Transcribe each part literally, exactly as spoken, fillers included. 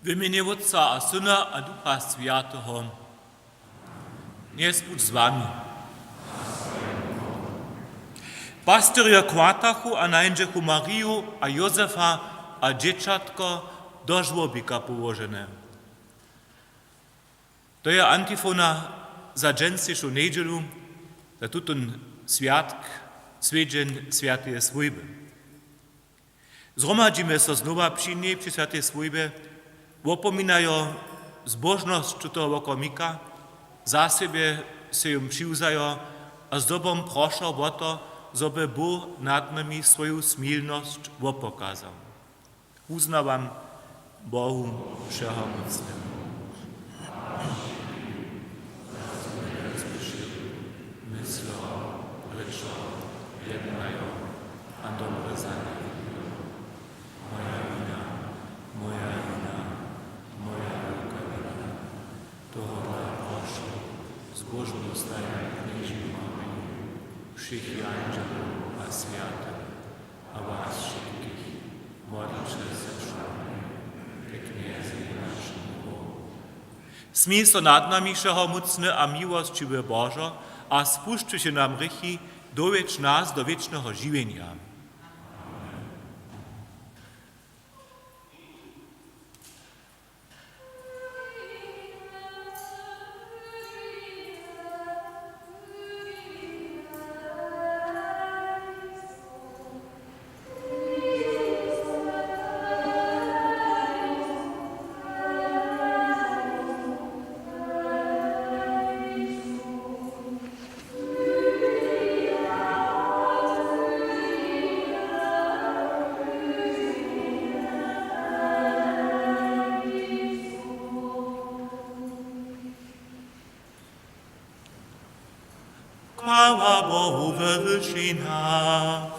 W mjenje Wótca a Syna a Ducha Swjateho. Knjez budź z wami. Pastyrjo chwatachu a nańdźechu Mariju a Józefa a dźěćatko do žłobika połožene. To je antifona za dźensnišu njedźelu, za tutón swjatk, swjedźeń swjateje swójby. Zhromadźimy so znowa při njej, při swjatej swójbje, wopominajo zbóžnosć tutoho wokomika, za sebje sej jón přiwzajo a zdobom prošo wo to, zo by Bóh nad nami swoju smilnosć wopokazał. Wuznawam Bohu Wšehomócnemu. Myslo, rěčo, jednajo a dobre zanjechujo. Moja wina, moja wina, moja wulka wina. Tohodla prošu, zbóžnu stajichu knježnu Mariju, wšěch jandźelow a swjatych, a was wšitkich, modlće za nami, ke Knjezej našemu Bohu. Smil so nad nami, wšehomócny a miłosćiwy Božo, a spušćiwši nam hrěchi, dowjedź nas do wěčneho žiwjenja. Chwała Bohu we wyšinach.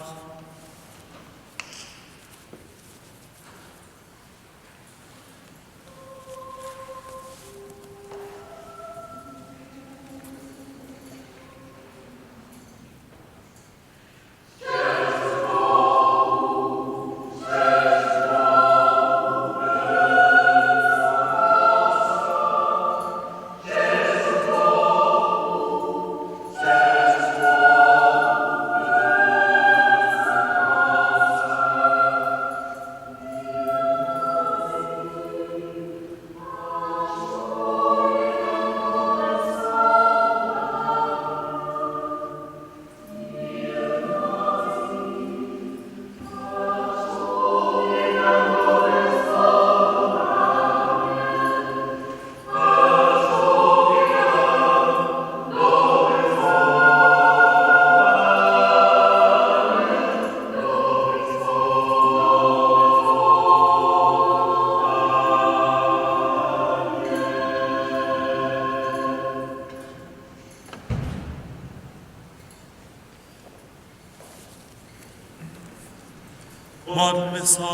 Modlmy so.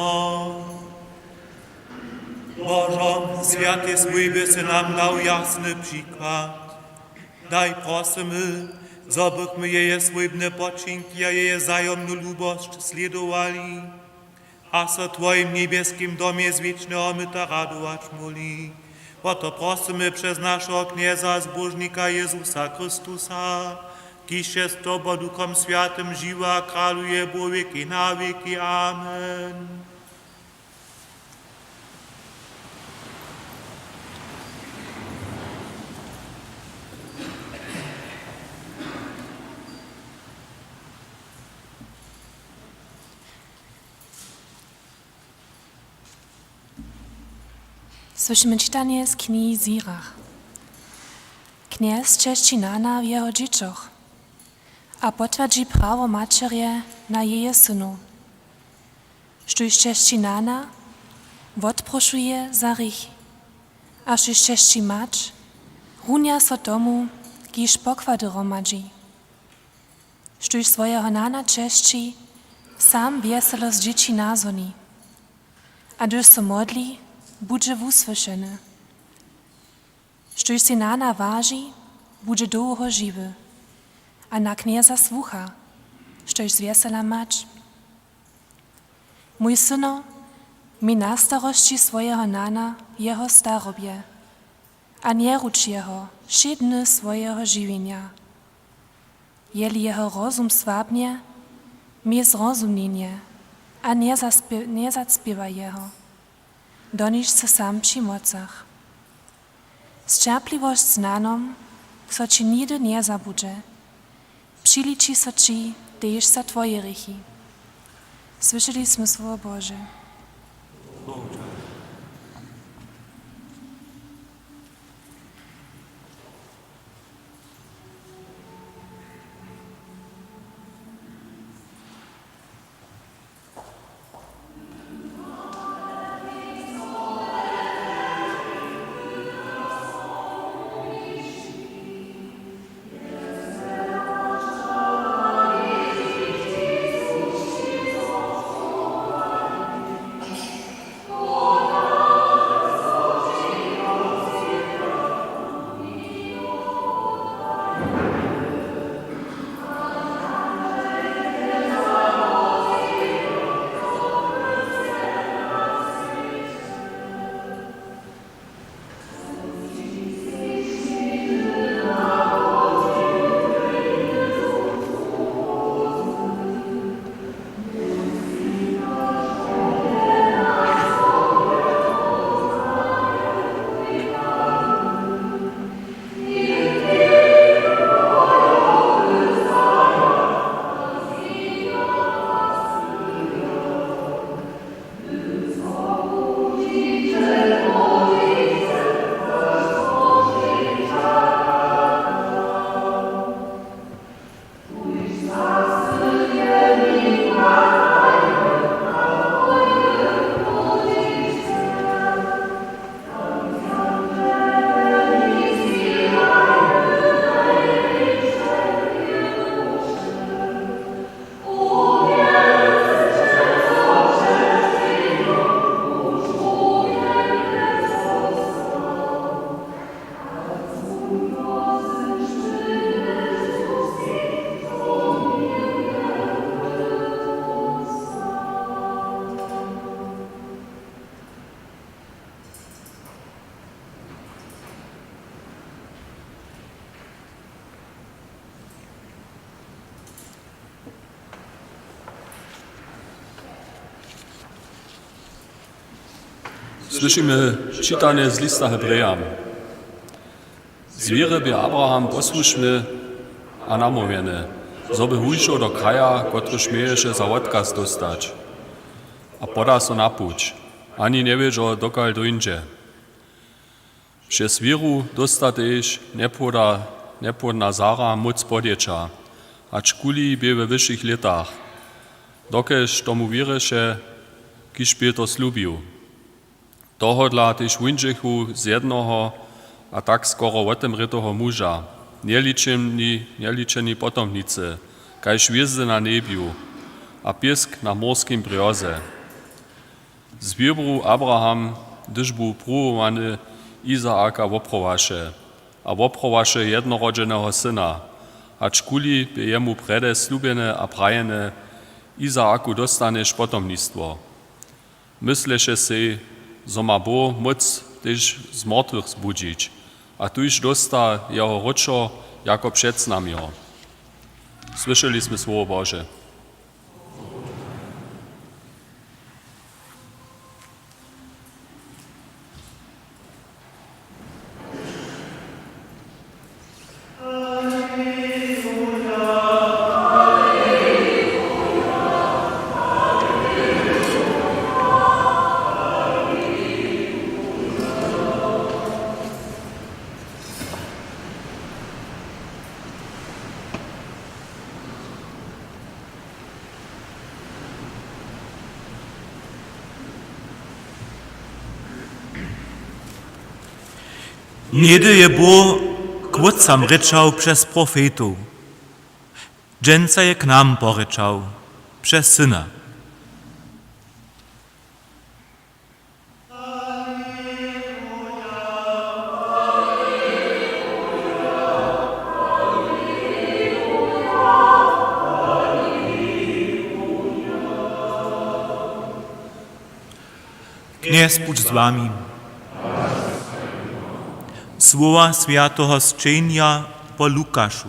Božo, swjatej swójbje sy nam dał jasny přikład. Daj, prosymy, zo bychmy jeje swójbne počinki a jeje wzajomnu lubosć slědowali a so w twojim njebjeskim domje z wěčneho myta radować móhli. Wo to prosymy přez našeho Knjeza a Zbóžnika Jezusa Chrystusa, kiž je z tobu a Duchom Swjatym žiwy a kraluje Bóh wěki na wěki. Amen. Słyšimy čitanje z knihi Sirach. Knjez česći nana w jeho dźěćoch a potwjerdźi prawo maćerje na jeje synow. Štóž česći nana, wotprošuje za hrěchi, a štóž česći mać, runja so tomu, kiž pokłady hromadźi. Štóž swojeho nana česći, sam wjeselo z dźěći nazhoni, a hdyž so modli, budźe wusłyšeny. Štóž sej nana waži, budźe dołho žiwy, a na Knjeza słucha, štóž zwjesela mać. Mój syno, Měj na starosći swojeho nana w jeho starobje a njeruć jeho wšě dny swojeho žiwjenja. Jeli jeho rozum słabnje, měj zrozumjenje a njezaspě-, njezacpěwaj jeho, do niž sy sam při młocach. Sćerpliwosć z nanom so ći nihdy njezabudźe, přiliči so ći tež za twoje hrěchi. Słyšeli smy słowo Bože. Słyšimy čitanje z lista Hebrejam. Z wěry bě Abraham posłušny a namołwjeny, zo by wušoł do kraja, kotryž měješe za wotkaz dóstać, a poda so na puć, ani njewědźał, dokal dóńdźe. Přez wěru dósta tež njepłoda-, njepłodna Sara móc podjeća, hač kuli bě we wyšich lětach, dokelž tomu wěrješe, kiž bě to slubił. Tohodla tež wuńdźechu z jednoho a tak skoro wotymrěteho muža, njeličeni, njeličeni potomnicy, kaž hwězdy na njebju a pěsk na morskim brjoze. Z wěru Abraham, hdyž bu pruwowany, Izaaka woprowaše a woprowaše jednorodźeneho syna, hačkuli bě jemu prjedy slubjene a prajene: „Izaaku dóstanješ potomnistwo.“ Mysleše sej, zo ma Bóh móc tež z mortwych zbudźić, a tuž dósta jeho wróćo jako předznamjo. Słyšeli smy słowo Bože. Něhdy je Bóh k wótcam rěčał přez profetow. Dźensa je k nam porěčał přez Syna. Knjez budź z wami. Słowa swjateho sćenja po Lukašu.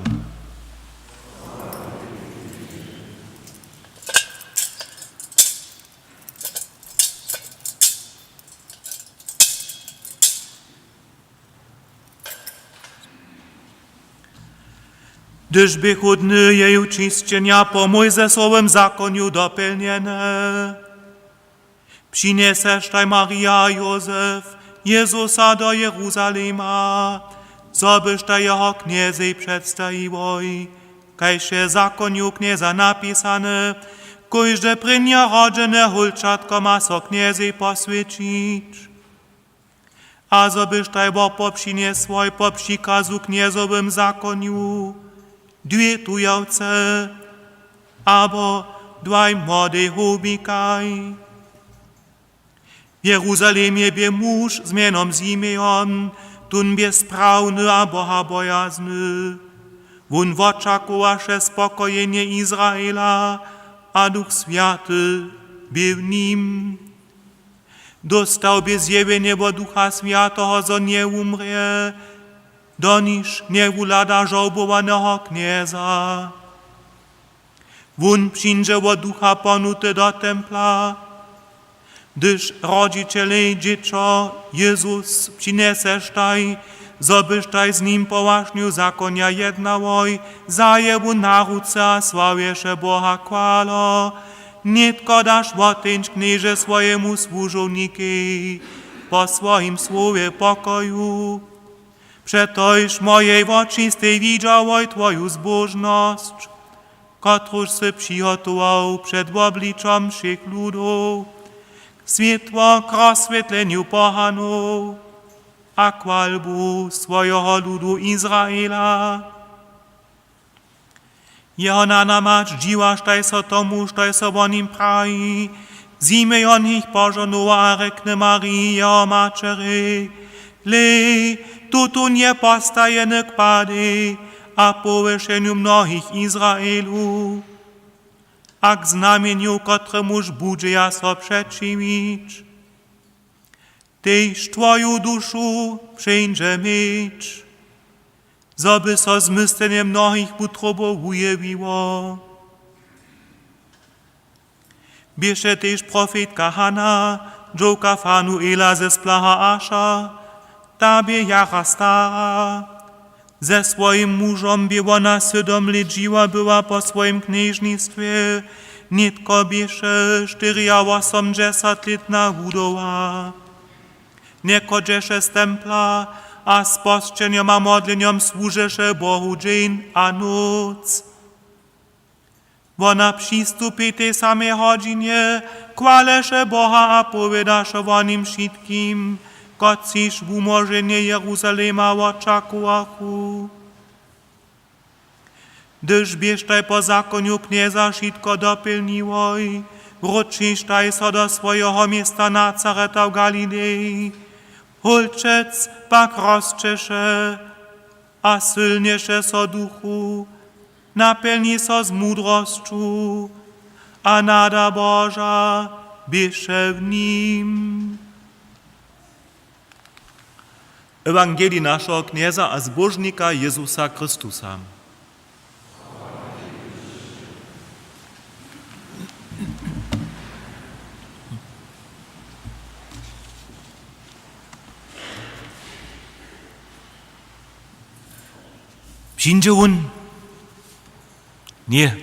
Hdyž běchu dny jeju čisćenja po Mójzesowym zakonju dopjelnjene, přinjeseštaj Marija a Józef Jězusa do Jeruzalema, zo byštaj jeho knjezej předstajiłoj, kaž je w zakonju Knjeza napisane: „Kóžde prěnje rodźene hólčatko ma so knjezej poswjećić.“ A zo byštaj wopopřinjesłoj po přikazu w Knjezowym zakonju dwě tujawce abo dwaj młodej howbikaj. W Jeruzalemje bě muž z mjenom Simeon, tón bě sprawny a Boha bojazny. Wón wočakowaše spokojenje Izraela a Duch Swjaty bě w nim. Dóstał bě zjewjenje wot Ducha Swjateho, zo njewumrě, doniž njewuhlada žałbowaneho knjeza. Wón přińdźe wot Ducha ponuty do templa. Hdyž rodźićelej dźěćo Jězus přinjeseštaj, zo byštaj z nim po wašnju zakonja jednałoj, zaje wón na ruce a sławješe Boha: „Chwalo, nětko daš woteńć, Knježe, swojemu słužownikej po swojim słowje pokoju. Přetož mójej wočistej widźałoj twoju zbóžnosć, kotruž sy přihotował před wobličom wšěch ludow, swětło k rozswětlenju pohanow a chwalbu swojeho ludu Izraela.“ Jeho nana mać dźiwaštaj so tomu, štož so wo nim praji. Simeon jich požohnował a rjekny Mariji, jeho maćerjej: „Hlej, tutón je postajeny k padej a powěšenju mnohich Izraelu a k znamjenju, kotremuž budźeja so přećiwić. Tež twoju dušu přińdźe měć, zo by so zmyslenje mnohich wutrobow wujewiło.“ Běše tež profetka Hana, dźowka Fanuela ze splaha Aša. Ta bě jara stara, ze swojim mužom bě wona sydom lět žiwa była po swojim knježnistwje, nětko běše štyriawosomdźesatlětna wudowa. Njechodźeše z templa a z posćenjom a modlenjom słužeše Bohu dźeń a nóc. Wona přistupjej tej samej hodźinje, chwaleše Boha a powědaše wo nim wšitkim, kotřiž wumóženje Jeruzalema wočakowachu. Hdyž běštaj po zakonju Knjeza wšitko dopjelniłoj, wróćištaj so do swojeho města Nazareta w Galileji. Hólčec pak rosćeše a sylnješe so w duchu, napjelni so z mudrosću, a nada Boža běše w nim. Ewangelij našeho Knjeza a Zbóžnika Jězusa Chrystusa. Přińdźe wón? Ně,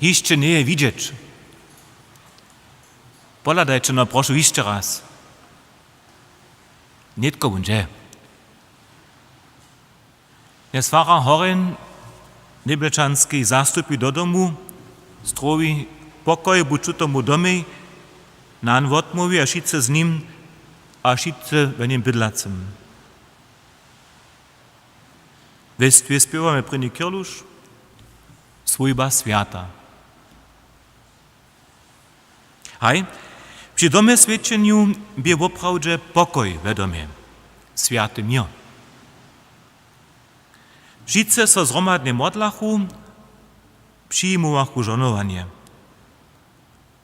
hišće njeje widźeć. Pohladajće no, prošu, hišće raz. Nětko wón dźe. Knjez farar Horjen Njebjelčanski zastupi do domu, strowi: „Pokoj budź tutomu domej.“ Nan wotmołwi: „A wšitcy z nim, a wšitcy we nim bydlacym.“ Wěstwje spěwamy prěni kěrluš, swójba swjata. Haj, při domje swjećenju bě woprawdźe pokoj we domje, swjaty měr. Wšitcy so zhromadnje modlachu, přijimowachu žohnowanje.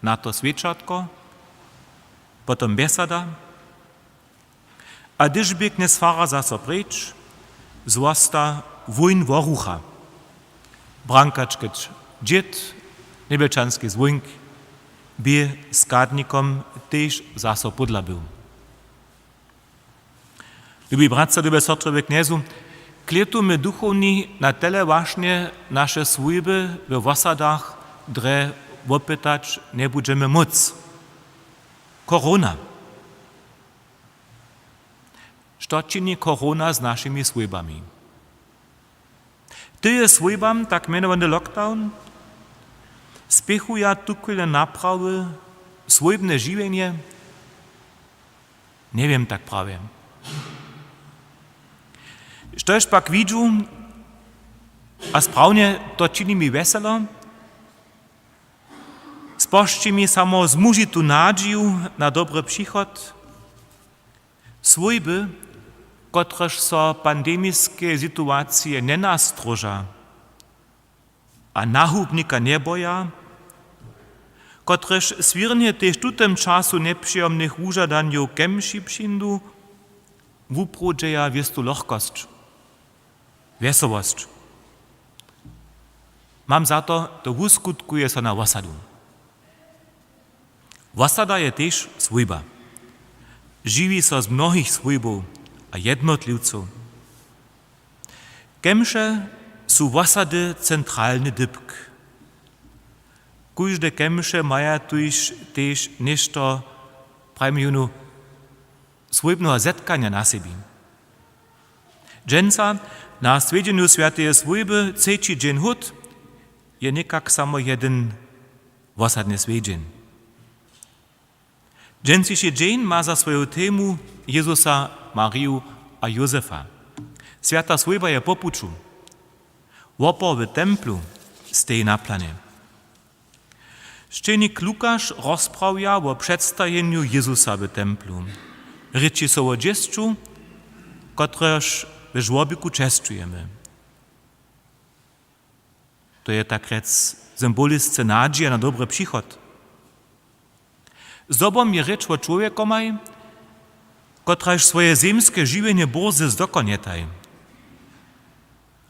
Na to swěčatko Potom bjesada. A hdyž bě knjez farar zaso preč, zwosta wójn worucha. Brankačke dźěd, njebjelčanski zwónk, bě skadnikom tež zaso pódla był. Lubi bratřa, lube sotry we Knjezu, klětu my duchowni na tele wašnje naše swójby we wosadach drje wopytać njebudźemy móc. Korona. Što čini korona z našimi swójbami? Ty je swójbam tak mjenowany lockdown spěchuja tuchwilne naprawy swójbne žiwjenje? Njewěm tak prawje. Štož pak widźu, a sprawnje to čini mi wjeselo, spožči mi samo zmužitu nadźiju na dobry přichod, swójby, kotrež so pandemiskej situacije njenastróža a nahubnika njeboja, kotrež swěrnje tež w tutym času njepřijomnych wužadanjow kemši přińdu, wuprudźeja wěstu lochkosć, wjeselosć. Mam za to, to wuskutkuje so na wosadu. Wosada je tež swójba. Žiwi so z mnohich swójbow a jednotliwcow. Kemše su wosady centralny dypk. Kóžde kemše maja tuž tež něšto, prajimy jónu, swójbneho zetkanja na sebi. Dźensa na swjedźenju swjateje swójby třeći dźeń hód je někak samo jedyn wosadny swjedźeń. Dźensniši dźeń ma za swoju temu Jezusa, Mariju a Józefa. Swjata swójba je po puću. Wopor w templu steji na planje. Sćenik Lukaš rozprawja wo předstajenju Jezusa w templu. Rěči so wo dźěsću, kotrež w žłobiku česćujemy. To je tak rjec symbolisce nadźija na dobry přichod. Zdobom je rěč wo čłowjekomaj, kotraž swoje zemske žiwjenje bórze zdokonjetaj.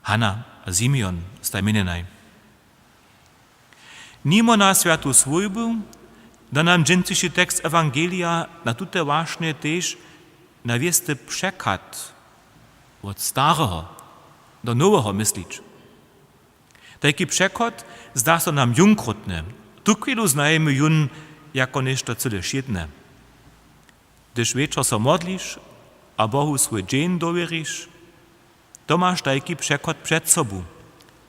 Hana a Simeon staj měnjenaj. Nimo na swjatu swójbu da nam dźensniši tekst ewangelija na tute wašnje tež na wěsty překhad wot stareho do noweho myslić. Tajki přechod zda so nam jónkrótny. Tuchwilu znajemy jón jako něšto cyle wšědne. Hdyž wječor so modliš a Bohu swój dźeń dowěriš, to maš tajki přechod před sobu,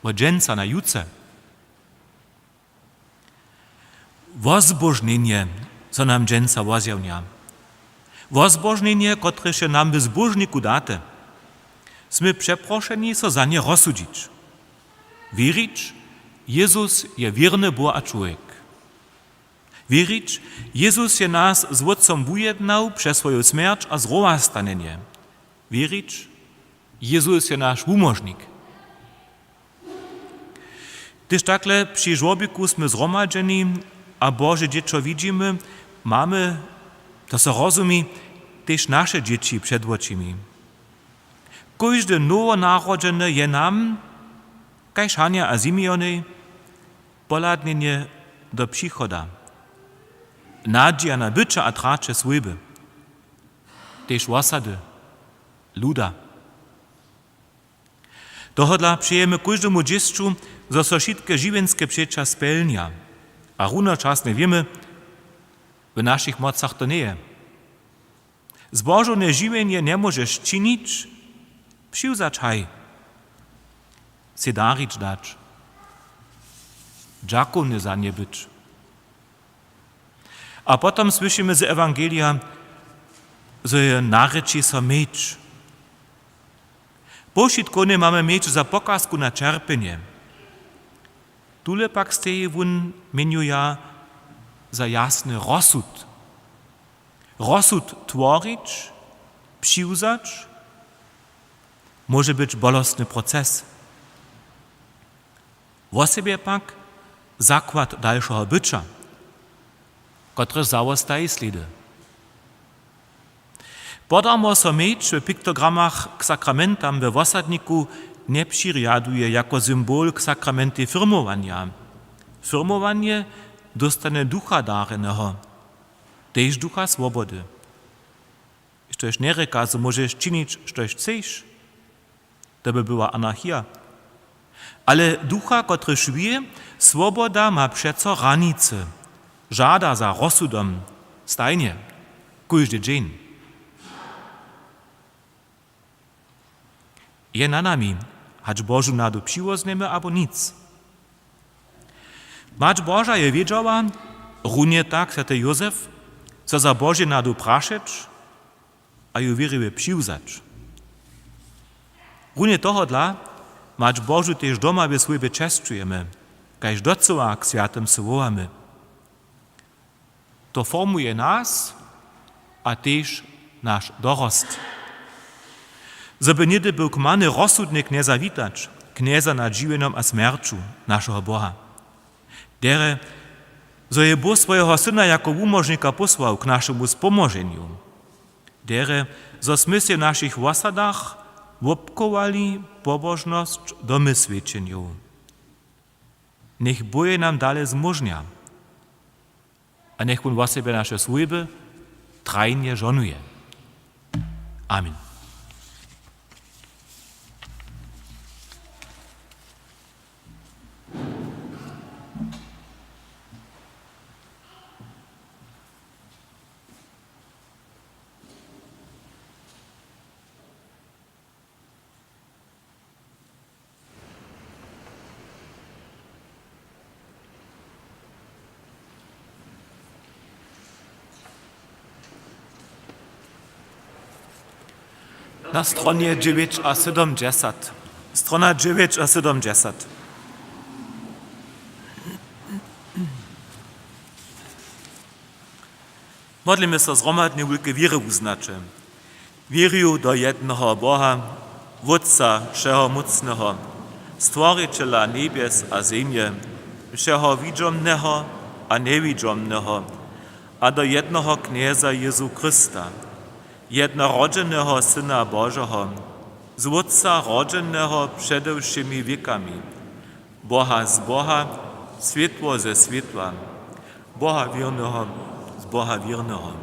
wot dźensa na jutře. Wozbóžnjenje, zo nam dźensa wozjawja. Wozbóžnjenje, kotrež je nam w zbóžniku date. Smy přeprošeni, so za nje rozsudźić. Wěrić, Jezus je wěrny Bóh a čłowjek. Wěrić, Jezus je nas z Wótcom wujednał přez swoju smjerć a zrowastanjenje. Wěrić, Jezus je naš wumóžnik. Hdyž takle při žłobiku smy zhromadźeni a Bože dźěćo widźimy, mamy, to so rozumi, tež naše dźěći před wočimi. Kóždy nowonarodźeny je nam, kaž Hanje a Simeonej, pohladnjenje do přichoda, nadźija na byće a traće swójby, tež wosady, luda. Tohodla přejemy kóždemu dźěsću, zo so wšitke žiwjenske přeća spjelnja. A runočasnje wěmy, w našich mocach to njeje. Zbožowne žiwjenje njemóžeš činić, přiwzać haj, sej darić dać, dźakowny za nje być. A potom słyšimy z ewangelija, zo je narěči so měč. Powšitkowne mamy měč za pokazku na ćerpjenje. Tule pak steji wón, měnjuja, za jasny rozsud. Rozsud tworić, přiwzać, móže być bolostny proces. Wosebje pak zakład dalšeho byća, kotryž zawostaji slědy. Podarmo so mječ w piktogramach k sakramentam we wosadniku njepřirjaduje jako symbol k sakramentej firmowanja. Firmowanje dóstanje ducha dareneho, tež ducha swobody. Štož njerěka, zo móžeš činić, štož chceš. To by była anarchija. Ale ducha, kotryž wě, swoboda ma přeco hranicy. Žada za rozsudom, stajnje, kóždy dźeń. Je na nami, hač Božu nadu přiwoznjemy abo nic. Mać Boža je wědźała, runje tak swjaty Józef, so za Božu nadu prašeć a ju wěriwje přiwzać. Runje tohodla Mać Božu tež doma w swójbje česćujemy, kaž docyła k swjatym słowamy. To formuje nas a tež naš dorost. Zo by něhdy był kmany rozsudnje Knjeza witać, Knjeza nad žiwjenjom a smjerću, našeho Boha. Derje, zo je Bóh swojeho Syna jako wumóžnika pósłał k našemu spomoženju. Derje, zo smy sej w našich wosadach wobchowali pobožnosć domyswjećenjow. Njech Bóh je nam dale zmóžnja. A njech wón wosebje naše swójby trajnje žonuje. Amen. Na stronje dźewjeć a sydomdźesat. Strona dźewjeć a sydomdźesat. Modlimy so zhromadnje wulke wěry wuznaće. Wěrju do jednoho Boha, Wótca wšehomócneho, Stworićela njebjes a zemje, wšeho widźomneho a njewidźomneho, a do jednoho Knjeza Jězu Chrysta, jednorodźeneho Syna Božeho, z Wótca rodźeneho přede wšěmi wěkami, Boha z Boha, swětło ze swětła, Boha wěrneho z Boha wěrneho,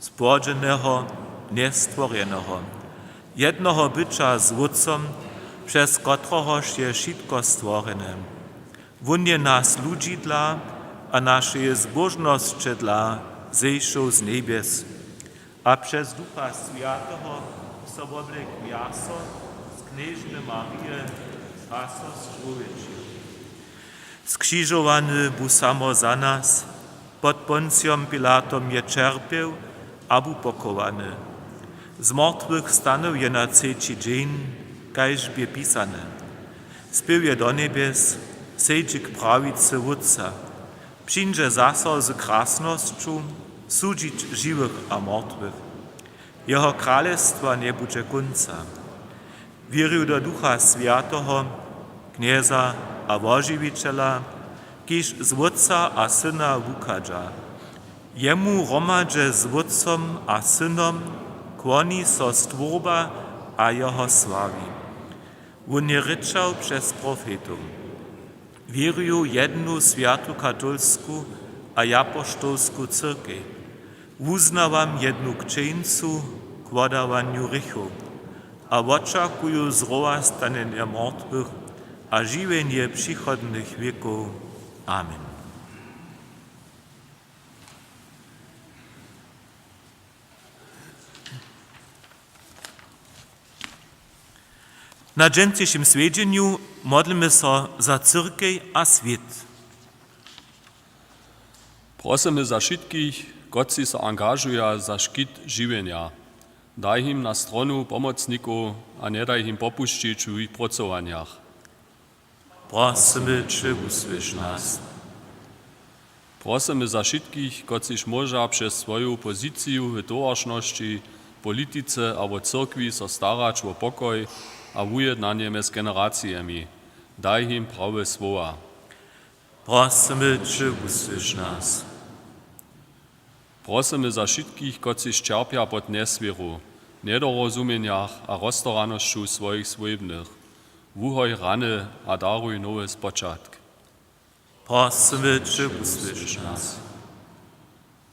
spłodźeneho, njestworjeneho, jednoho byća z Wótcom, přez kotrehož je wšitko stworjene. Wón je nas ludźi dla a našeje zbóžnosće dla zešoł z njebjes. A přez Ducha Swjateho so woblekł mjaso z knježny Marije a so sčłowječił. Skřižowany bu samo za nas, pod Poncijom Pilatom je ćerpjeł a bu pochowany. Z mortwych stanył je na třeći dźeń, kaž bě pisane. Spěł je do njebjes, sedźi k prawicy Wótca. Přińdźe zaso z krasnosću sudźić žiwych a mortwych. Jeho kralestwa njebudźe kónca. Wěrju do Ducha Swjateho, Knjeza a Wožiwićela, kiž z Wótca a Syna wuchadźa. Jemu hromadźe z Wótcom a Synom kłoni so stwórba a jeho sławi. Wón je rěčał přez profetow. Wěrju jednu swjatu katolsku a japoštolsku cyrkej. Wuznawam jednu křćeńcu k wodawanju hrěchow a wočakuju zrowastanjenje mortwych a žiwjenje přichodnych wěkow. Amen. Na dźensnišim swjedźenju modlimy so za cyrkej a swět. Prosymy za wšitkich, kotřiž so angažuja za škit žiwjenja. Daj jim na stronu pomocnikow a njedaj jim popušćić w jich prócowanjach. Prosymy će, wusłyš nas. Prosymy za wšitkich, kotřiž móža přez swoju poziciju w towaršnosći, politice abo cyrkwi so starać wo pokoj a wujednanje mjez generacijemi. Daj jim prawe słowa. Prosymy će, wusłyš nas. Prosymy za wšitkich, kotřiž ćerpja pod njeswěru, njedorozumjenjach a roztoranosću swojich swójbnych. Wuhoj rany a daruj nowy spočatk. Prosymy će, wusłyš nas.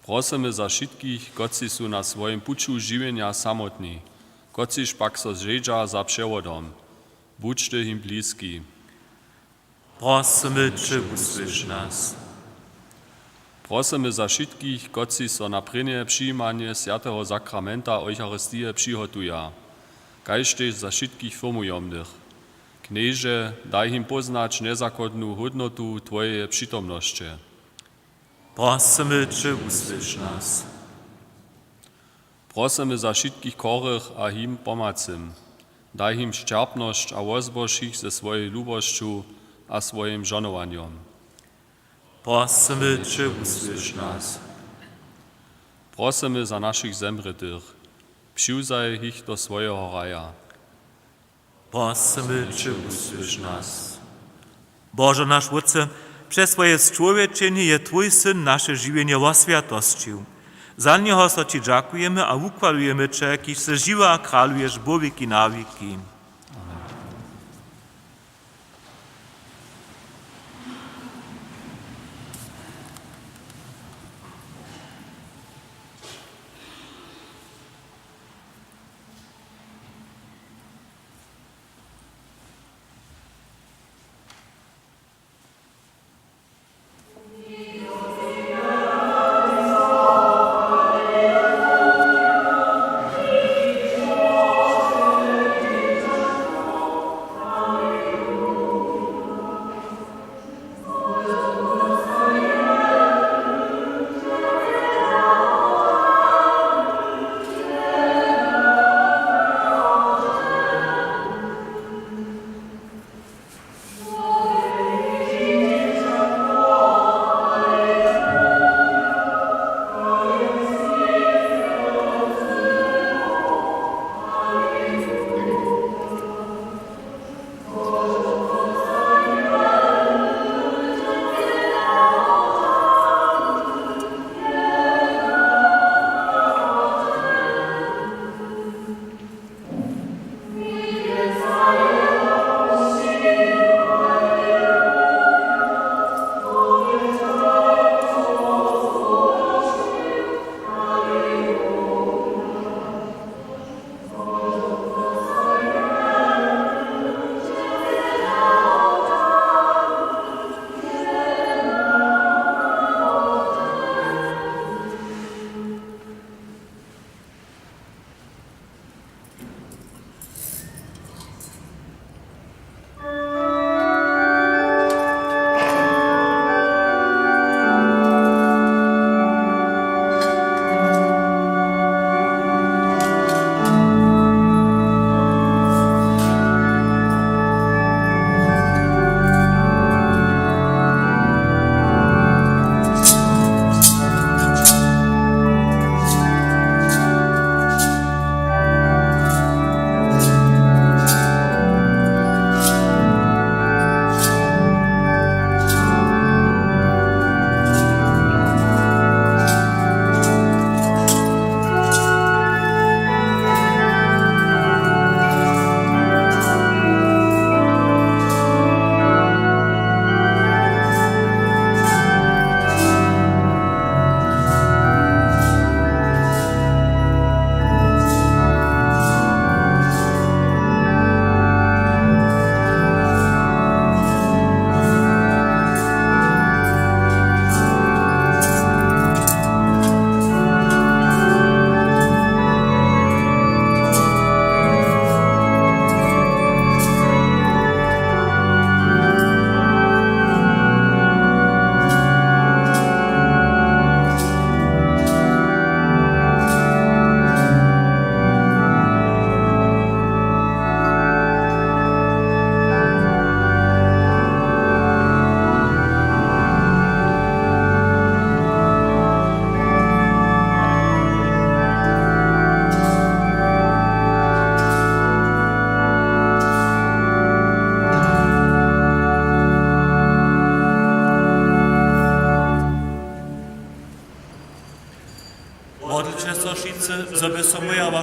Prosymy za wšitkich, kotřiž su na swojim puću žiwjenja samotni, kotřiž pak so žedźa za přewodom. Budź ty jim bliski. Prosymy će, wusłyš nas. Prosymy za wšitkich, kotřiž so na prěnje přijimanje swjateho sakramenta Eucharistije přihotuja, kaž tež za wšitkich firmujomnych. Knježe, daj jim póznać njezachodnu hódnotu twojeje přitomnosće. Prosymy će, wusłyš nas. Prosymy za wšitkich chorych a jim pomhacym. Daj jim sćerpnosć a wozbož jich ze swojej lubosću a swojim žohnowanjom. Prosymy će, wusłyš nas. Prosymy za našich zemrětych. Přiwzaj jich do swojeho raja. Prosymy će, wusłyš nas. Božo naš Wótče, přez swoje sčłowjećenje je twój Syn naše žiwjenje woswjatosćił. Za njeho so ći dźakujemy a wuchwalujemy će, kiž sy žiwy a kraluješ po wěki na wěki.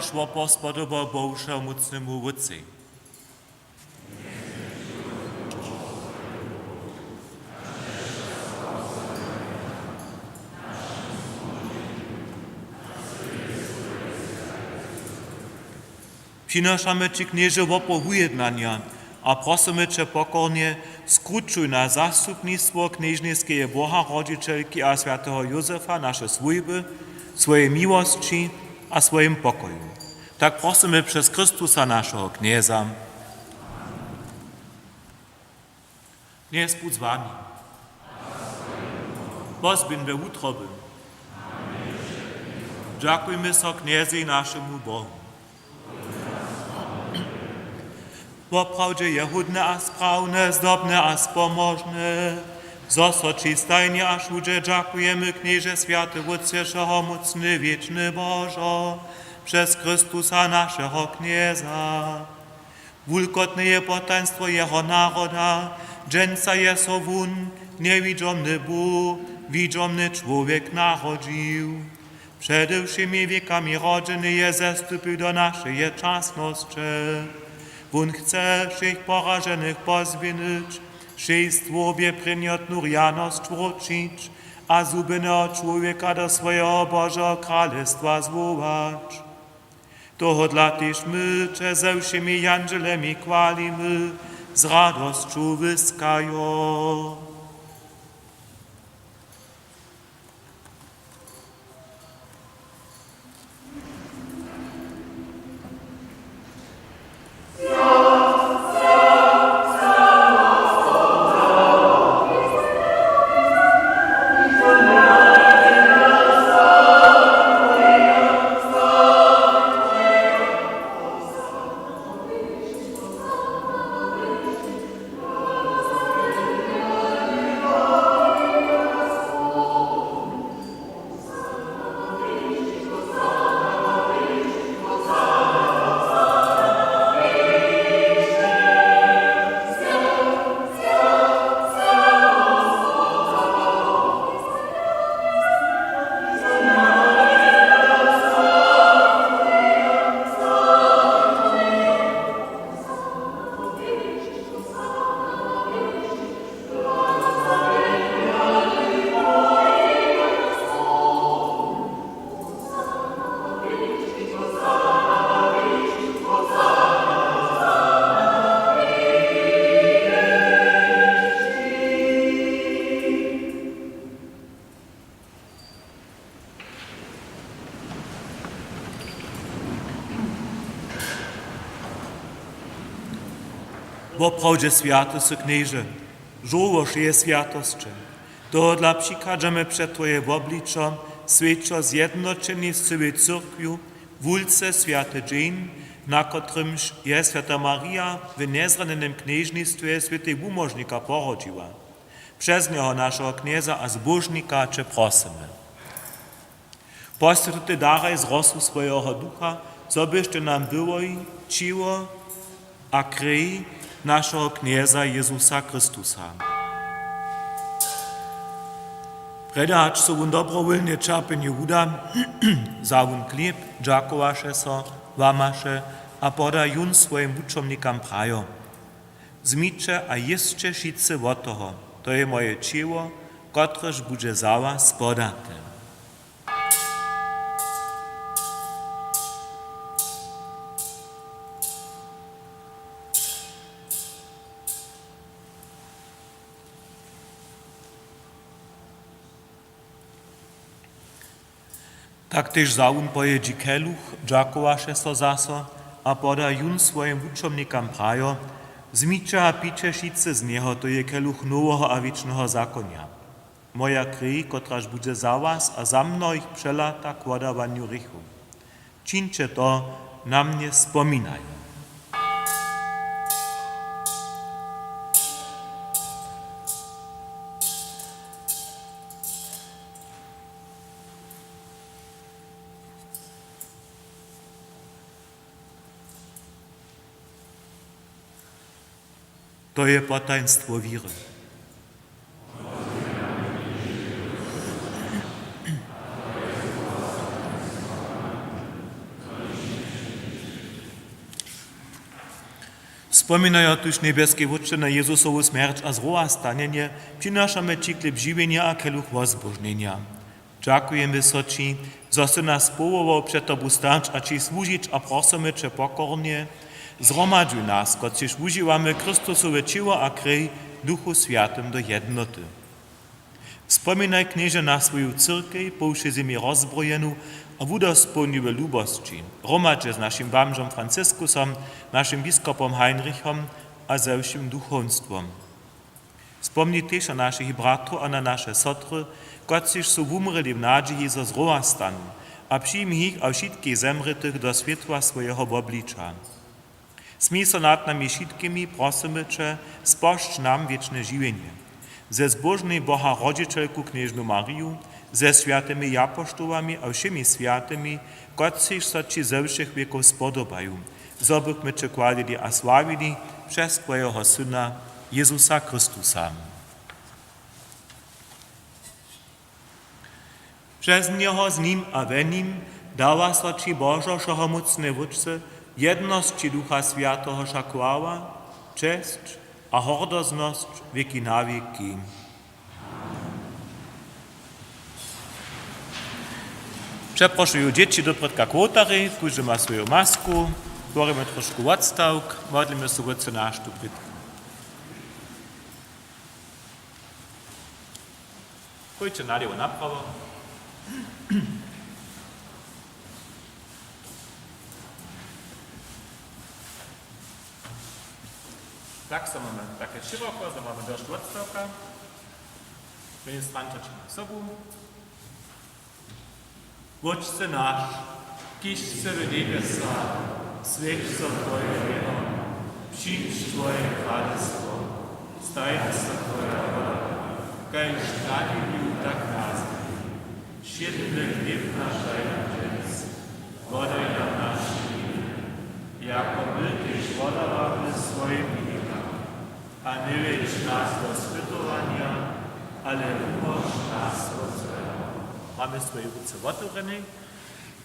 Šłopo spodoba Bohu Wšehomócnemu Wótcej. Přinošamy ći, Knježe, wopor wujednanja a prosymy će pokornje, skrućuj na zastupnistwo knježniskeje Boharodźićelki a swjateho Józefa naše swójby swojej miłosći a swojim pokoju. Tak prosymy přez Chrystusa, našeho Knjeza. Knjez budź z wami. Pozběhń we wutroby. Dźakujmy so Knjezej, našemu Bohu. Woprawdźe je hódne a sprawne, zdobne a spomožne, zo so ći stajnje a wšudźe dźakujemy, Knježe, swjaty Wótče, wšehomócny, wěčny Božo, přez Chrystusa, našeho Knjeza. Wulkotne je potajnstwo jeho naroda. Dźensa je so wón, njewidźomny Bóh, widźomny čłowjek narodźił. Přede wšěmi wěkami rodźeny je zestupił do našeje časnosće. Wón chce wšěch poraženych pozběhnyć, wšej stwórbje prěnjotnu rjanosć wróćić a zhubjeneho čłowjeka do swojeho Božeho kralestwa zwołać. Tohodla tež my će ze wšěmi jandźelemi chwalimy, z radosću wyskajo. Woprawdźe swjaty sy, Knježe, žórło wšeje swjatosće. Tohodla přichadźamy před twoje wobličo, swjećo zjednoćeni z cyłej cyrkwju, wulce swjaty dźeń, na kotrymž je swjata Marija w njezranjenym knježnistwje swětej wumóžnika porodźiła. Přez njeho, našeho Knjeza a Zbóžnika, će prosymy. Poswjeć tutej daraj z rosu swojeho Ducha, zo byštej nam byłoj ćěło a krej našeho Knjeza Jezusa Chrystusa. Prjedy hač so wón dobrowólnje ćerpjenju wuda, wza wón chlěb, dźakowaše so, łamaše a poda jón swojim wučomnikam, prajo: Wzmiće a jěsće wšitcy wot toho, to je moje ćěło, kotrež budźe za was podate. Tak tež wza wón po jědźi keluch, dźakowaše so zaso a poda jón swojim wučomnikam, prajo: Wzmiće a piće wšitcy z njeho, to je keluch noweho a wěčneho zakonja. Moja krej, kotraž budźe za was a za mnohich přelata k wodawanju hrěchow. Čińće to na mnje spominajo. To je potajnstwo wěry. Spominajo tuž, njebjeski Wótče, na Jezusowu smjerć a zrowastanjenje, přinašamy ći chlěb žiwjenja a keluch wozbóžnjenja. Dźakujemy so ći, zo sy nas powołał před tobu stać a ći słužić, a prosymy će pokornje: Zhromadźuj nas, kotřiž wužiwamy Chrystusowe ćěło a krej, w Duchu Swjatym do jednoty. Spominaj, Knježe, na swoju cyrkej po wšej zemi rozbrojenu a wudospołni w lubosći, hromadźe z našim bamžom Franciskusom, našim biskopom Heinrichom a ze wšěm duchowstwom. Spomni tež na našich bratrow a na naše sotry, kotřiž su wumrěli w nadźiji, zo zrowastanu, a přijmi jich a wšitkich zemrětych do swětła swojeho wobliča. Smil so nad nami wšitkimi, prosymy će, spožč nam wěčne žiwjenje ze zbóžnej Boha rodźićelku knježnu Mariju, ze swjatymi japoštołami a wšěmi swjatymi, kotřiž so ći ze wšěch wěkow spodobaju, zo bychmy će chwalili a sławili přez twojeho Syna Jezusa Chrystusa. Přez njeho, z nim a we nim dawa so ći, Božo wšehomócny Wótče, w jednosći Ducha Swjateho wša chwała, česć a hordoznosć wěki na wěki. Přeprošuju dźěći doprědka k wołtarjej, kóždy ma swoju masku, tworimy trošku wotstawk, modlimy so Wótče naš doprědka. Pójće nalěwo, naprawo. Tak, so mamy take šěroko, zo mamy dosć wotstawka. Ministranća ćima sobu. Wótče naš, kiž sy w njebjesach, swjeć so twoje mjeno, přińdź twoje kralestwo, stań so twoja wola, kaž na njebju, tak na zemi. Wšědny chlěb naš daj nam dźensa, wodaj nam naše winy, jako my tež wodawamy swojim winikam. A njewjedź nas do spytowanja, ale wumóž nas wot złeho. Mamy swoje ruce wotewrjene.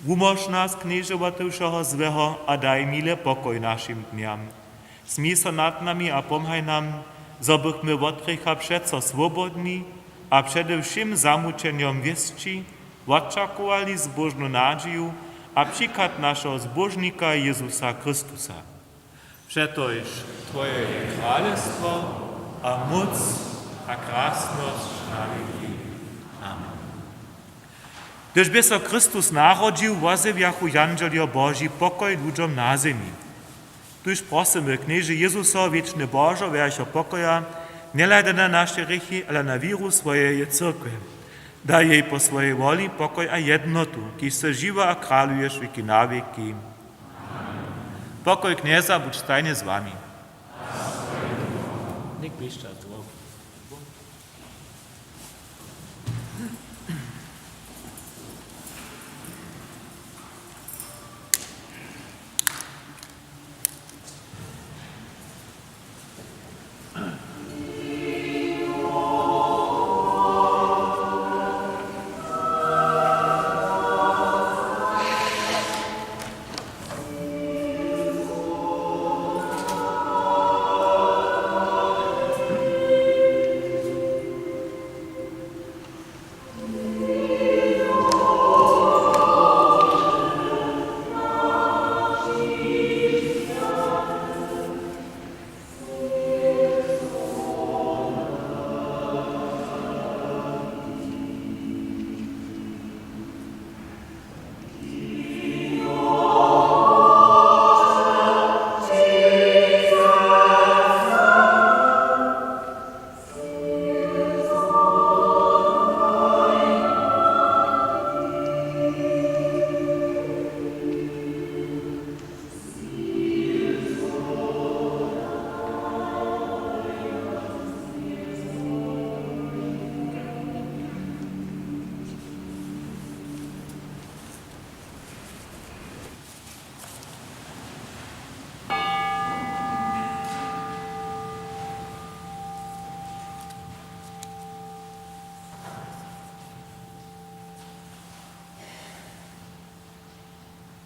Wumóž nas, Knježe, wot wšeho złeho a daj mile pokoj našim dnjam. Smil so nad nami a pomhaj nam, zo bychmy wot hrěcha přeco swobodni a přede wšěm zamućenjom wěsći wočakowali zbóžnu nadźiju a přichad našeho Zbóžnika Jezusa Chrystusa. Přetož twoje je kralestwo a móc a krasnosć na wěki. Amen. Hdyž bě so Chrystus narodźił, wozjewjachu jandźeljo Boži pokoj ludźom na zemi. Tuž prosymy, Knježe Jezuso, wěčny Božo, wjercho pokoja, njehladaj na naše hrěchi, ale na wěru swojeje cyrkwje. Daj jej po swojej woli pokoj a jednotu, kiž sy žiwy a kraluješ wěki na wěki. Pokoj Knjeza budź stajnje z wami. Něk běžća zdrowi.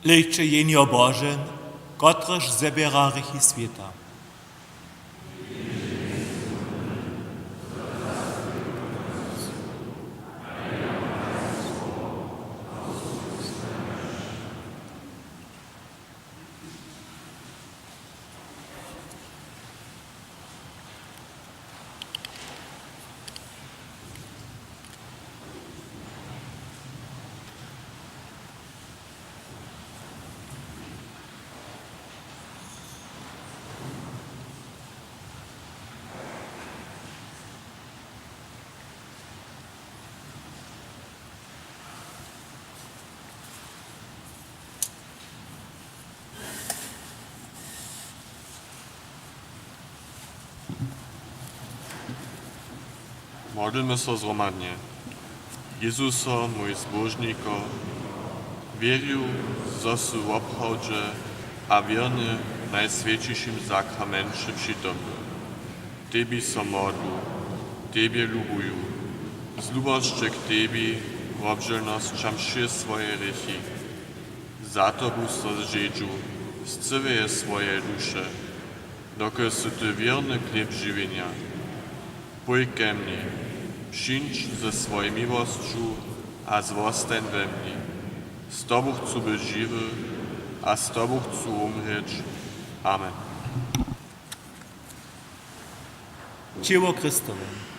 Hlejće, Jehnjo Bože, kotrež zběra hrěchi swěta. Modlmy so zhromadnje. Jezuso, mój zbóžniko, wěrju, zo su woprawdźe a wěrny w Najswjećišim sakramenće přitomny. Tebi so modlu, tebje lubuju, z lubosće k tebi wobželnosćam wšě swoje hrěchi. Za tobu so žedźu z cyłeje swojeje duše, dokelž sy ty wěrny chlěb žiwjenja. Pój ke mni, přińdź ze swojej miłosću a zwostań we mni. Z tobu chcu być žiwy a z tobu chcu wumrěć. Amen. Ćěło Chrystowe.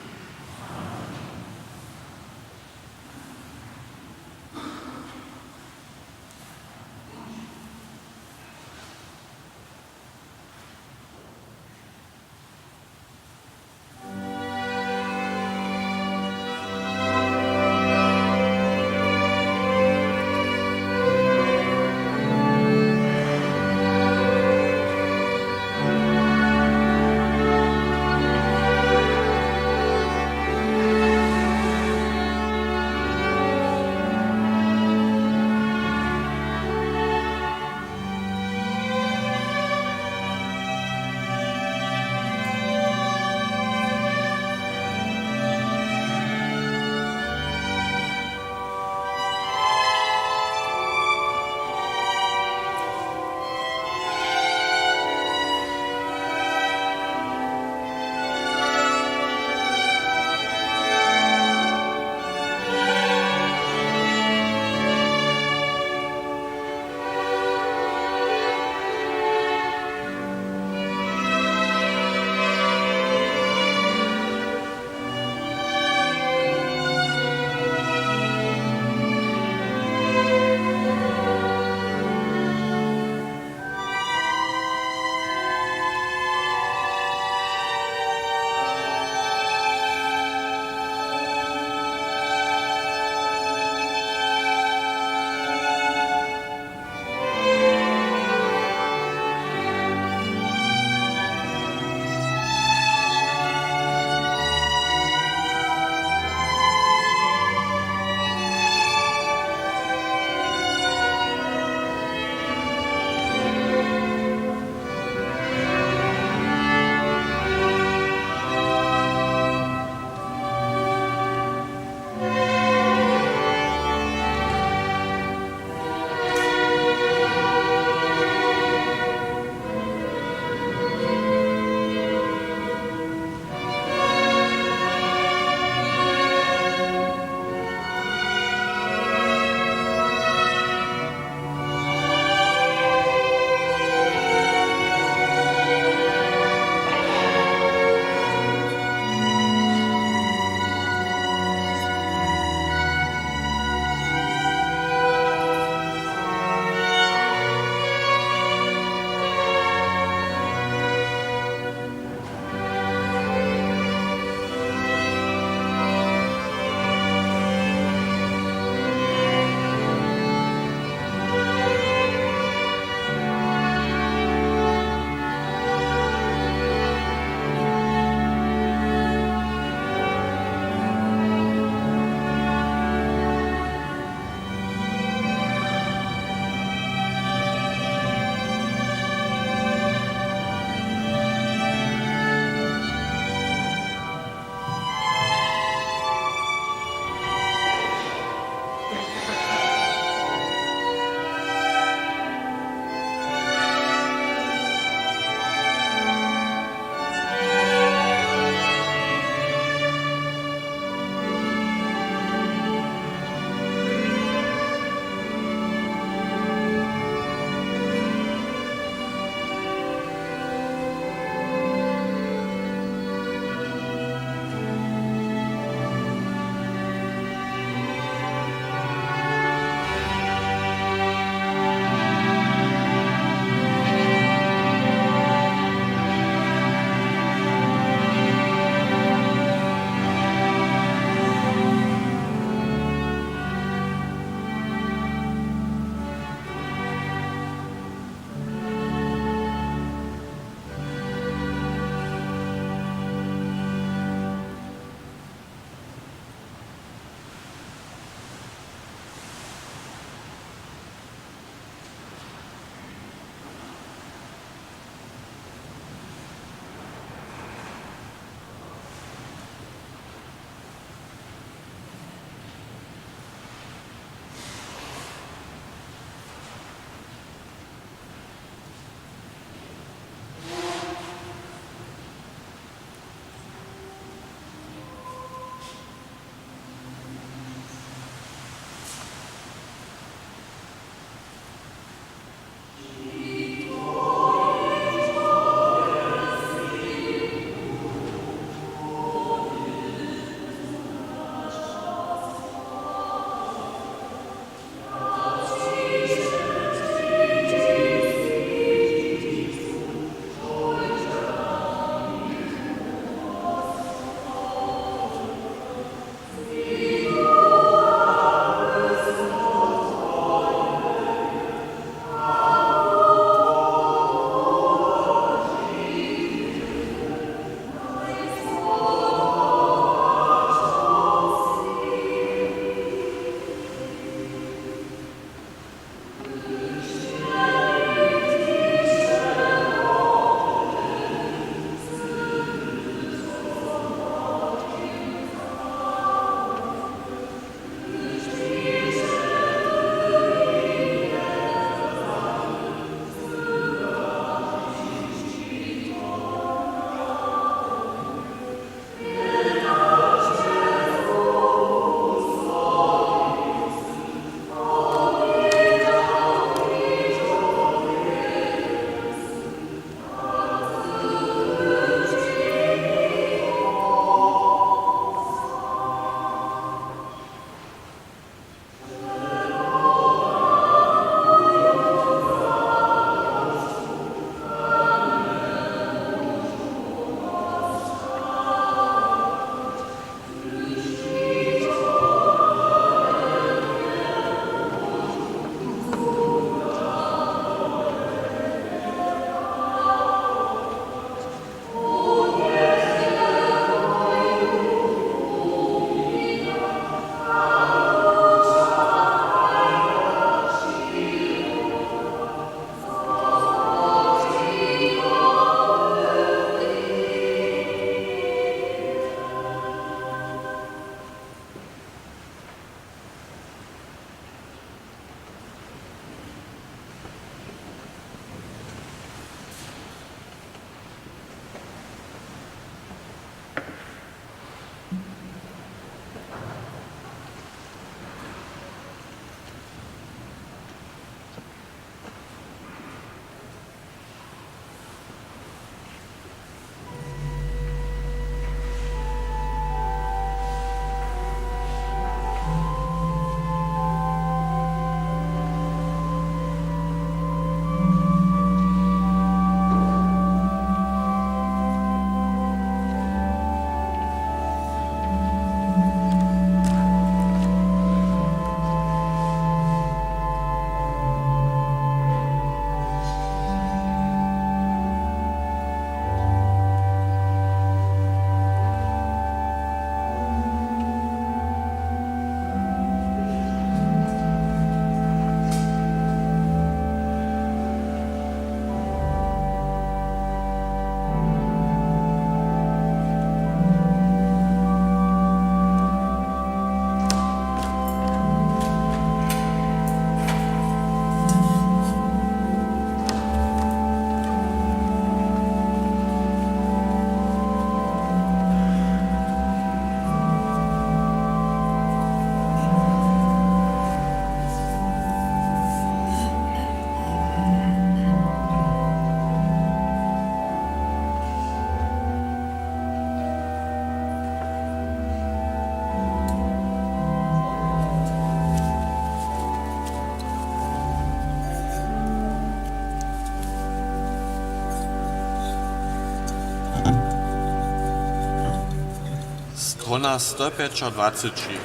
Strona sto pjećadwaceći.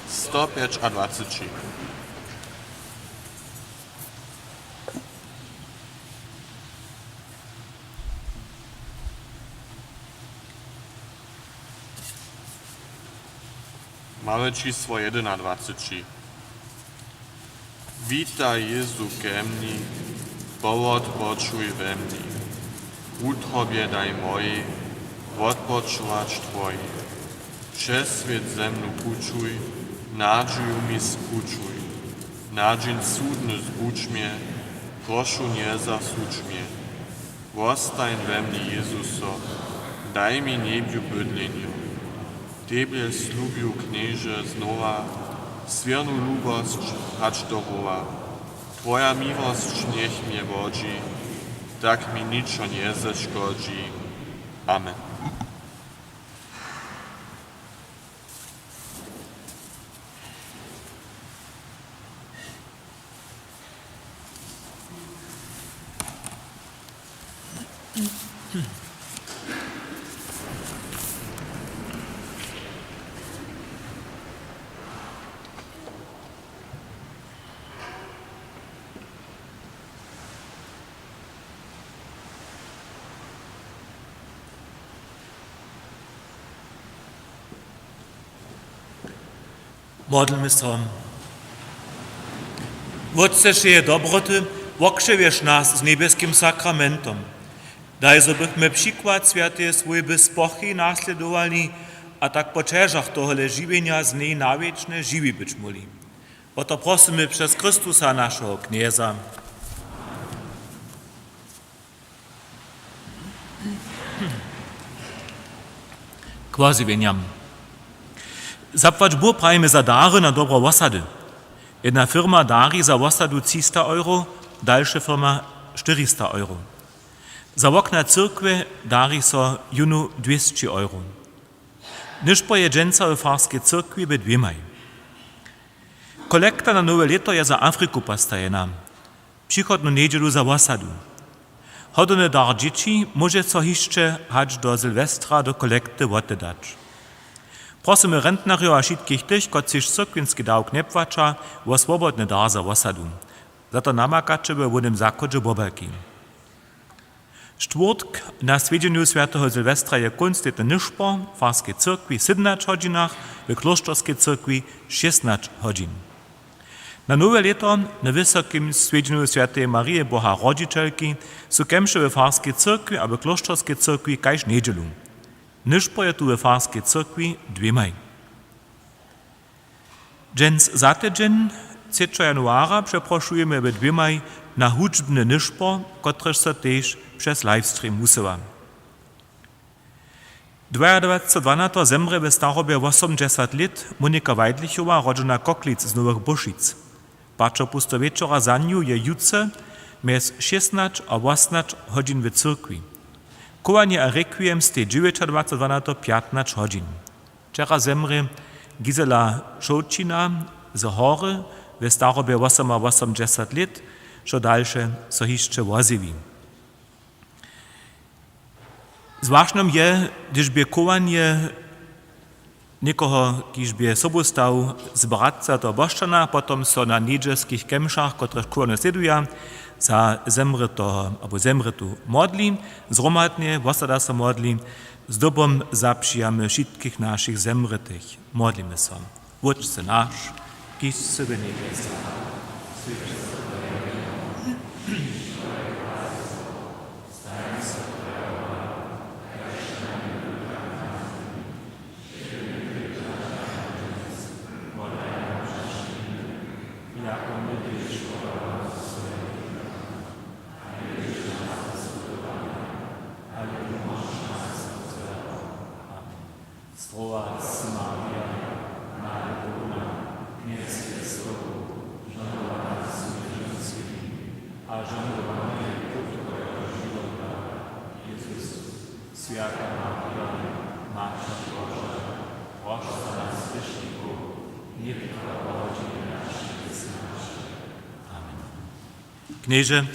Sto pjećadwaceći. Małe čisło jedynadwaceći. Witaj Jezu ke mni, powotpočuj we mni. Wutrobje daj mojej wotpočować Twojej. Přez swět ze mnu pućuj, nadźiju mi skućuj. Na dźeń sudny zbudź mje, prošu njezasudź mje. Wostań we mni Jezuso, daj mi njebju bydlenjo. Tebje slubju Knježe znowa, swěrnu lubosć hač do rowa. Twoja miłosć njech mje wodźi, tak mi ničo njezeškodźi. Amen. Modlmy so. Wótče wšeje dobroty, wokřewješ nas z njebjeskim sakramentom. Daj, zo bychmy přikład swjateje swójby spochej naslědowali a tak po ćežach tohole žiwjenja z njej na wěčne žiwi być móhli. Wo to prosymy přez Chrystusa, našeho Knjeza. K wozjewjenjam. Zapłać Bóh prajimy za dary na dobro wosady. Jedna firma dari za wosadu třista euro, dalša firma štyrista euro. Za wokna cyrkwje dari so jónu dwěsći euro. Nyšpor je dźensa w farskej cyrkwi we dwěmaj. Kolekta na nowe lěto je za Afriku postajena. Přichodnu njedźelu za wosadu. Hodowny dar dźěći móže so hišće hač do Sylwestra do kolekty wotedać. Prosymy rentnarjow a wšitkich tych, kotřiž cyrkwinski dawk njepłaća, wo swobodny dar za wosadu. Za to namakaće we hłownym zachodźe Bobelki. Štwórtk na swjedźenju swjateho Sylwestra je kónc lěta nyšpor w farskej cyrkwi w sydomnaće hodźinach, w klóšterskej cyrkwi šěsnaće hodźin. Na nowe lěto na wysokim swjedźenju swjateje Marije Boha Rodźićelki su kemše we farskej cyrkwi a w klóšterskej cyrkwi kaž njedźelu. Nyšpor je tu we farskej cyrkwi dwěmaj. Dźens za tydźeń, třećeho januara, přeprošujemy we dwěmaj na hudźbny nyšpor, kotryž so tež přez livestream wusyła. Dwajadwacetego dwanateho zemrě we starobje wosomdźesat lět Monika Weidlichowa, rodźena Koklic z Nowych Bóšic. Paćerpusto wječora za nju je jutře mjez šěsnaće a wosomnaće hodźin w cyrkwi. Chowanje a rekwiem stej dźewjećadwacetego dwanateho pjatnaće hodźin. Wčera zemrě Gisela Šołćina z Hory we starobje wosomawosomdźesat lět, što dalše so hišće wozjewi. Zwašnjom je, hdyž bě chowanje někoho, kiž bě sobu stał z Bratca do Bošćana, potom so na njedźelskich kemšach, kotrež chowanje slěduja, za zemrěteho abo zemrětu modli, zhromadnje wosada so modli, zdobom zapřijamy wšitkich našich zemrětych. Modlimy so. Wótče naš, kiž sy w njebjesach, Zdrowac sy, Marija, nade połna, Knjez je z tobu, žohnowana sy mjez ženskimi a žohnowany je płód twojeho žiwota, Jezus. Swjata Marijo, Maćerjo Boža, proš za nas hrěšnikow, nětko a po hodźinje našeje smjerće. Amen. Knježe,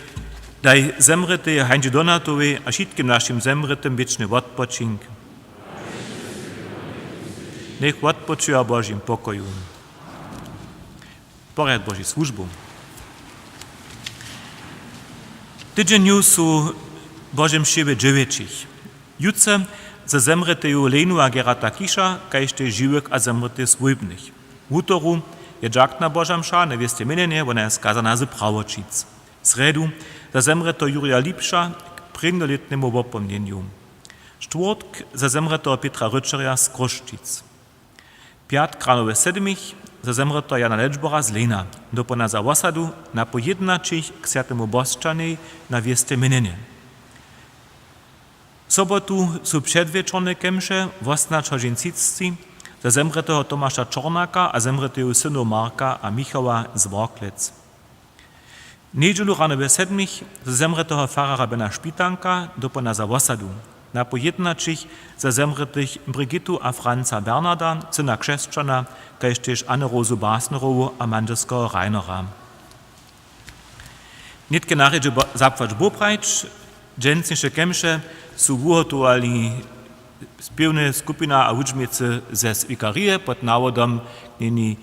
daj zemrětej Hańdźi Donatowej a wšitkim našim zemrětym wěčny wotpočink. Njech wotpočuja w Božim pokoju. Porjad Božich słužbow. Tydźenju su Božem wšěwy dźewjećich. Jutře za zemrěteju Lenu a Gerata Kiša, kaž tež žiwych a zemrětych swójbnych. Wutoru je dźakna Boža mša na wěste měnjenje, wona je skazana z Prawoćic. Srjedu za zemrěteho Jurja Lipša k prěnjolětnemu wopomnjenju. Štwórtk za zemrěteho Pětra Röčerja z Chrósćic. Pjatk rano we sedmich za zemrěteho Jana Ledźbora z Lejna, dopołdnja za wosadu napoł jědnaćich k swjatemu Bosćanej na wěste měnjenje. Sobotu su předwječorne kemše, wosomnaće hodźin třiceći za zemrěteho Tomaša Čornaka a zemrěteju synow Marka a Michała z Worklec. Njedźelu rano we sedmich za zemrěteho fararja Bena Špitanka, dopołdnja za wosadu, napoł jědnaćich za zemrětych Brigitu a Franca Bernarda, syna Křesćana, kaž tež Anne-Rosu Basnerowu a mandźelskeho Rainera. Nětke na rjedźe bo-, zapłać Bóh prajić. Dźensniše kemše su wuhotowali spěwna skupina a hudźbnicy z wikarije pod nawodom knjeni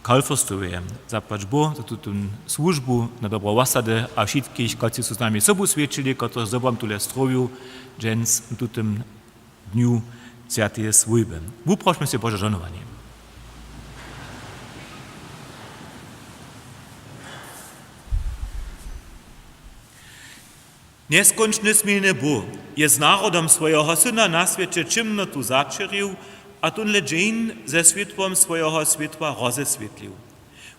Kalfrstoweje. Zapłać Bóh za tutón słužbu, na dobro wosady a wšitkich, kotřiž su z nami sobu swjećili, kotřiž z dobrom tule strowju dźens w tutym dnju swjateje swójby. Wuprošmy sej Bože žohnowanje. Njeskónčny smilny Bóh je z narodom swojeho Syna na swěće ćěmnotu zaćěrił a tónle dźeń ze swětłom swojeho swětła rozeswětlił.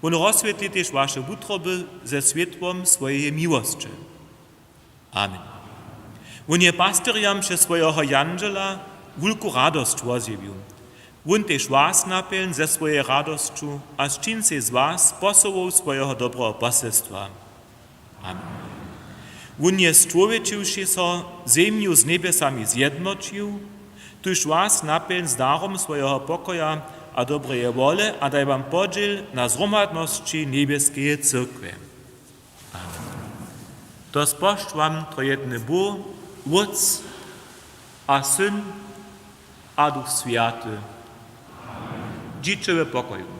Wón rozswětli tež waše wutroby ze swětłom swojeje miłosće. Amen. Wón je pastyrjam přez swojeho jandźela wulku radosć wozjewił. Wón tež was napjelń ze swojeje radosću a sčin sej z was posołow swojeho dobreho poselstwa. Amen. Wón je, stwowjećiwši so, zemju z njebjesami zjednoćił, tuž was napjelń z darom swojeho pokoja a dobreje wole a daj wam podźěl na zhromadnosći njebjeskeje cyrkwje. Amen. To spožč wam trojedny Bóh, Wótc a Syn a Duch Swjaty. Dźiće w pokoju.